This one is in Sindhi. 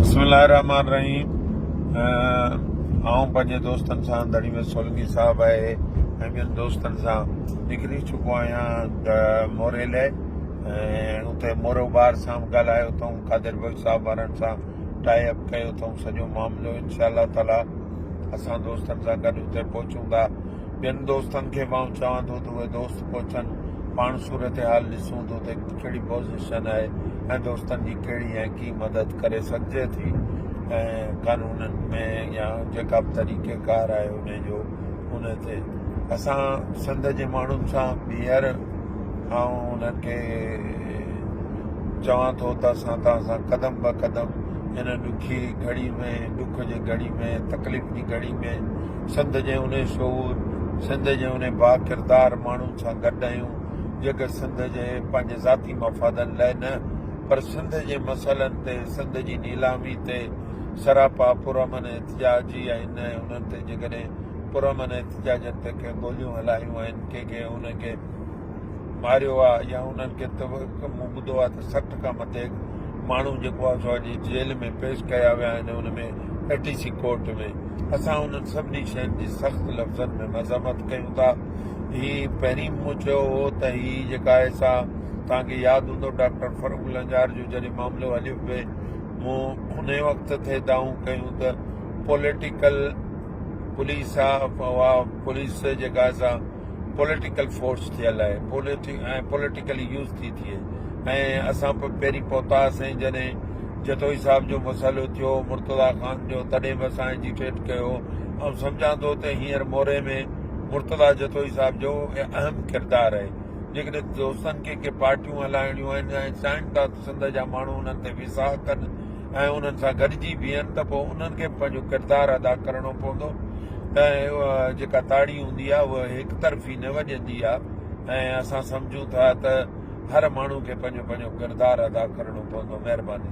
بسم الله الرحمن الرحيم آئون پنهنجي دوستن سان ڌڻي ۾ سولنگي صاحب آهي ۽ ٻين دوستن سان نڪري چڪو آهيان موري لئه ۽ اتي مورو ٻار سان به ڳالهايو اٿئون قادر بخش صاحب وارن سان ٽائي اپ ڪيو اٿئون سڄو معاملو انشاء الله تعالي اسان دوستن سان گڏ اتي پهچون ٿا ٻين دوستن کي به آئون چوان ٿو ته اهي دوست پهچن پاڻ صورتحال ڏسون ته اتي ڪهڙي پوزيشن آهي ۽ دوستن جي ڪهڙي ۽ ڪي مدد ڪري سگهجي ٿي ۽ قانونن ۾ يا جيڪا به طريقي ڪار آهي ان جو ان تي اسان سنڌ جي ماڻهن سان ٻيهر آئون انهن کي چوان ٿو ته اسان توهان سان قدم به قدم هن ڏکي گهڙي ۾ ڏک جي گهڙي ۾ تڪليف جي گهڙي ۾ سنڌ جي انهي شعور، سنڌ جي انهي باڪردار ماڻهن سان گڏ آهيون، جيڪي سنڌ جي پنهنجي ذاتي مفادن لاء نه پر سنڌ جي مسئلن تي، سنڌ جي نيلامي تي سراپا پرامن احتجاجي آهن ۽ انهن تي جيڪڏهن پرامن احتجاجن تي ڪنهن گوليون هلايون آهن، ڪنهن کي انهن کي ماريو آ يا انهن کي ته مون ٻڌو آ ته 60 کان مٿي ماڻهو جيڪو آ سو اڄ جيل ۾ پيش ڪيا ويا آهن ان ۾ اي ٽي سي ڪورٽ ۾ اسان انهن سڀني شين جي سخت لفظن ۾ مذمت ڪيون ٿا هي پهرين مون چيو هو ته هي جيڪا آهي سا توهان کي ياد هوندو ڊاڪٽر فرخ لنجار جو جڏهن معاملو هليو پئي مون ان وقت تي دانهون ڪيون ته پوليٽيڪل پوليس آ اها پوليس جيڪا آهي سا پوليٽيڪل فورس ٿيل آهي ۽ پوليٽيڪلي يوز ٿي ٿئي ۽ اسان به پهرين پهتاسين جڏهن جتوئي صاحب جو مسئلو ٿيو مرتضيٰ خان جو تڏهن به اسان ايجيٽيٽ ڪيو آئون سمجهان ٿو ته هينئر موري ۾ مرتضيٰ جتوئي صاحب جو اهم ڪردار آهي جيڪڏهن دوستن کي ڪي پارٽيون هلائڻيون آهن ۽ چاهين ٿا ته سنڌ جا ماڻهو انهن تي ويساهه ڪن ۽ انهن سان گڏجي بيهن ته پوء انهن کي به پنهنجو ڪردار ادا ڪرڻو پوندو ۽ جيڪا تاڙي هوندي آهي اها هڪ طرفي نه وڄندي آهي ۽ اسان سمجهون ٿا ته هر ماڻهو کي پنهنجو پنهنجو ڪردار ادا ڪرڻو پوندو مهرباني.